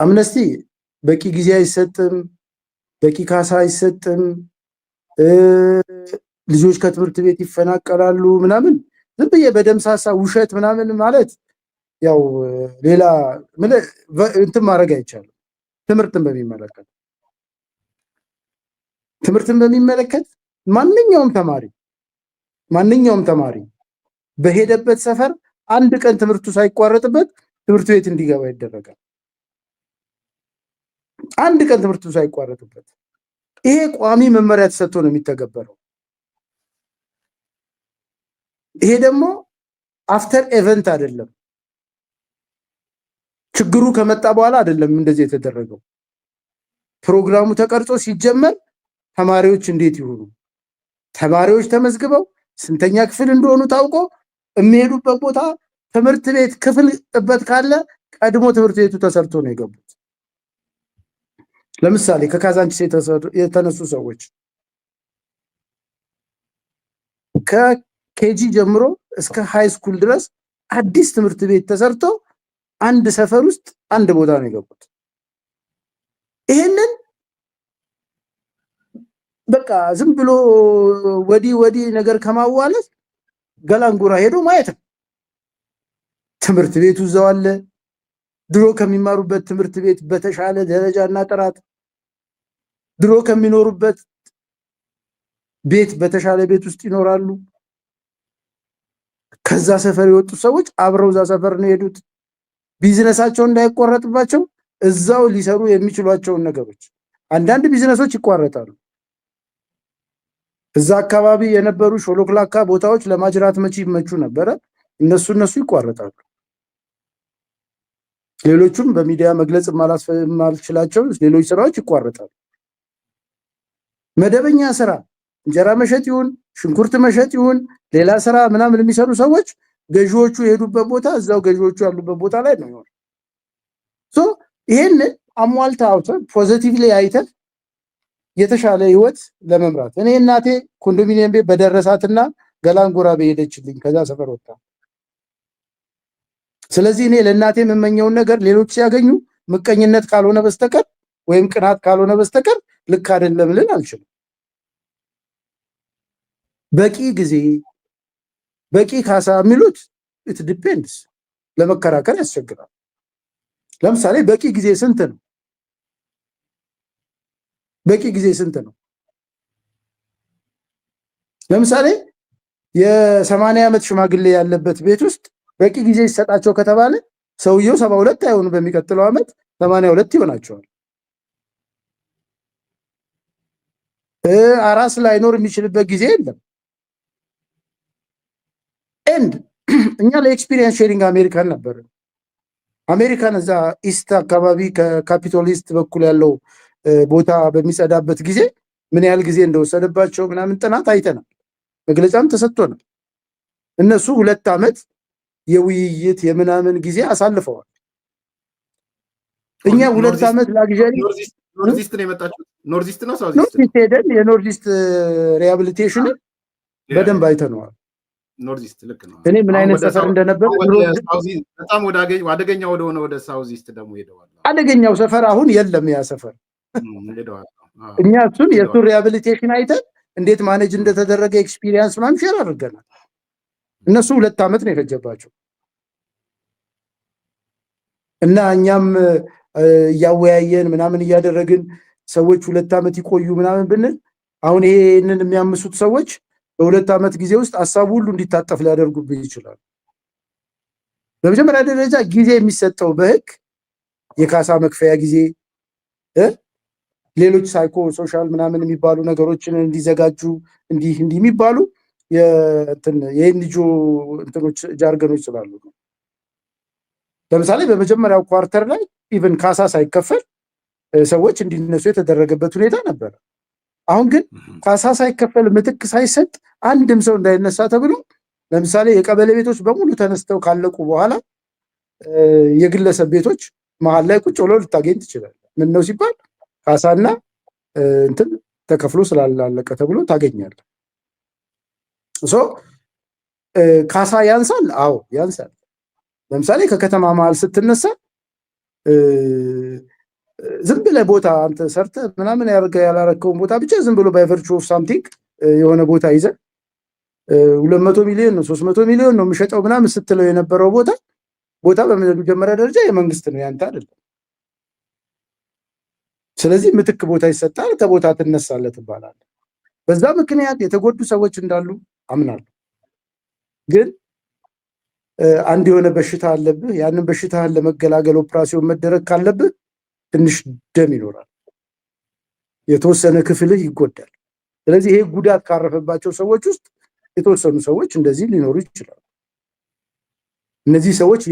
አምነስቲ በቂ ጊዜ አይሰጥም፣ በቂ ካሳ አይሰጥም፣ ልጆች ከትምህርት ቤት ይፈናቀላሉ ምናምን፣ ዝም ብዬ በደምሳሳ ውሸት ምናምን ማለት ያው ሌላ እንትን ማድረግ አይቻልም። ትምህርትን በሚመለከት ማንኛውም ተማሪ በሄደበት ሰፈር አንድ ቀን ትምህርቱ ሳይቋረጥበት ትምህርት ቤት እንዲገባ ይደረጋል። አንድ ቀን ትምህርቱ ሳይቋረጥበት። ይሄ ቋሚ መመሪያ ተሰጥቶ ነው የሚተገበረው። ይሄ ደግሞ after event አይደለም። ችግሩ ከመጣ በኋላ አይደለም እንደዚህ የተደረገው። ፕሮግራሙ ተቀርጾ ሲጀመር ተማሪዎች እንዴት ይሁኑ፣ ተማሪዎች ተመዝግበው ስንተኛ ክፍል እንደሆኑ ታውቆ የሚሄዱበት ቦታ ትምህርት ቤት ክፍል ጥበት ካለ ቀድሞ ትምህርት ቤቱ ተሰርቶ ነው የገቡት። ለምሳሌ ከካዛንቺስ የተነሱ ሰዎች ከ KG ጀምሮ እስከ high school ድረስ አዲስ ትምህርት ቤት ተሰርቶ አንድ ሰፈር ውስጥ አንድ ቦታ ነው የገቡት። ይሄንን በቃ ዝም ብሎ ወዲህ ወዲህ ነገር ከማዋለት ገላንጉራ ሄዶ ማየት ነው። ትምህርት ቤቱ እዛው አለ። ድሮ ከሚማሩበት ትምህርት ቤት በተሻለ ደረጃና ጥራት፣ ድሮ ከሚኖሩበት ቤት በተሻለ ቤት ውስጥ ይኖራሉ። ከዛ ሰፈር የወጡ ሰዎች አብረው እዛ ሰፈር ነው የሄዱት። ቢዝነሳቸው እንዳይቆረጥባቸው እዛው ሊሰሩ የሚችሏቸውን ነገሮች፣ አንዳንድ ቢዝነሶች ይቋረጣሉ። እዛ አካባቢ የነበሩ ሾሎክላካ ቦታዎች ለማጅራት መቺ ይመቹ ነበረ። እነሱ ይቋረጣሉ። ሌሎቹም በሚዲያ መግለጽ የማልችላቸው ሌሎች ስራዎች ይቋረጣሉ። መደበኛ ስራ እንጀራ መሸጥ ይሁን፣ ሽንኩርት መሸጥ ይሁን፣ ሌላ ስራ ምናምን የሚሰሩ ሰዎች ገዢዎቹ የሄዱበት ቦታ እዛው ገዢዎቹ ያሉበት ቦታ ላይ ነው የሚሆነው። So ይሄንን አሟልተህ አውጥተህ positively አይተህ የተሻለ ህይወት ለመምራት፣ እኔ እናቴ ኮንዶሚኒየም ቤት በደረሳትና ገላንጉራ በሄደችልኝ ከዛ ሰፈር ወጣ። ስለዚህ እኔ ለእናቴ የምመኘውን ነገር ሌሎች ሲያገኙ ምቀኝነት ካልሆነ በስተቀር ወይም ቅናት ካልሆነ በስተቀር ልክ አይደለም ልል አልችልም። በቂ ጊዜ፣ በቂ ካሳ የሚሉት it depends፣ ለመከራከር ያስቸግራል። ለምሳሌ በቂ ጊዜ ስንት ነው? በቂ ጊዜ ስንት ነው? ለምሳሌ የ80 ዓመት ሽማግሌ ያለበት ቤት ውስጥ በቂ ጊዜ ይሰጣቸው ከተባለ ሰውየው 72 አይሆኑ፣ በሚቀጥለው ዓመት 82 ይሆናቸዋል። አራስ ላይኖር የሚችልበት ጊዜ የለም። And እኛ ለ experience sharing አሜሪካን ነበር። አሜሪካን እዛ east አካባቢ ከካፒቶል east በኩል ያለው ቦታ በሚጸዳበት ጊዜ ምን ያህል ጊዜ እንደወሰደባቸው ምናምን ጥናት አይተናል። መግለጫም ተሰጥቶናል። እነሱ 2 ዓመት የውይይት የምናምን ጊዜ አሳልፈዋል። እኛ 2 ዓመት luxury Northeast ነው የመጣችሁት? Northeast ነው Southeast? Northeast ሄደን የ Northeast rehabilitation ን በደንብ አይተነዋል። Northeast ልክ ነው። እኔ ምን አይነት ሰፈር እንደነበር በጣም ወደ አደገኛ ወደሆነ ወደ Southeast ደግሞ ሄደዋል። አደገኛው ሰፈር አሁን የለም ያ ሰፈር። ሄደዋል። እኛ እሱን የእሱን rehabilitation አይተን እንዴት manage እንደተደረገ experience ምናምን share አድርገናል። እነሱ 2 ዓመት ነው የፈጀባቸው እና እኛም እያወያየን ምናምን እያደረግን ሰዎች 2 ዓመት ይቆዩ ምናምን ብንል አሁን ይሄንን የሚያምሱት ሰዎች በ2 ዓመት ጊዜ ውስጥ ሀሳቡ ሁሉ እንዲታጠፍ ሊያደርጉብኝ ይችላሉ። በመጀመሪያ ደረጃ ጊዜ የሚሰጠው በህግ የካሳ መክፈያ ጊዜ፣ ሌሎች psycho social ምናምን የሚባሉ ነገሮችን እንዲዘጋጁ እንዲህ እንዲህ የሚባሉ የ NGO እንትኖች jargon ኦች ስላሉ ነው። ለምሳሌ በመጀመሪያው quarter ላይ even ካሳ ሳይከፈል ሰዎች እንዲነሱ የተደረገበት ሁኔታ ነበረ። አሁን ግን ካሳ ሳይከፈል፣ ምትክ ሳይሰጥ አንድም ሰው እንዳይነሳ ተብሎ ለምሳሌ የቀበሌ ቤቶች በሙሉ ተነስተው ካለቁ በኋላ የግለሰብ ቤቶች መሀል ላይ ቁጭ ብለው ልታገኝ ትችላለህ። ምን ነው ሲባል ካሳና እንትን ተከፍሎ ስላላለቀ ተብሎ ታገኛለህ። So ካሳ ያንሳል? አዎ ያንሳል። ለምሳሌ ከከተማ መሀል ስትነሳ ቦታ አንተ ሰርተህ ምናምን ያላረከውን ቦታ ብቻ ዝም ብሎ by virtue of something የሆነ ቦታ ይዘህ 200 ሚሊዮን ነው፣ 300 ሚሊዮን ነው የምሸጠው ምናምን ስትለው የነበረው ቦታ በመጀመሪያ ደረጃ የመንግስት ነው፣ ያንተ አይደለም። ስለዚህ ምትክ ቦታ ይሰጣል፣ ከቦታ ትነሳለህ ትባላለህ። በዛ ምክንያት የተጎዱ ሰዎች እንዳሉ አምናለሁ። ግን አንድ የሆነ በሽታ አለብህ። ያንን በሽታህን ለመገላገል ኦፕራሲዮን መደረግ ካለብህ ትንሽ ደም ይኖራል፣ የተወሰነ ክፍልህ ይጎዳል። ስለዚህ ይሄ ጉዳት ካረፈባቸው ሰዎች ውስጥ የተወሰኑ ሰዎች እንደዚህ ሊኖሩ ይችላሉ። እነዚህ ሰዎች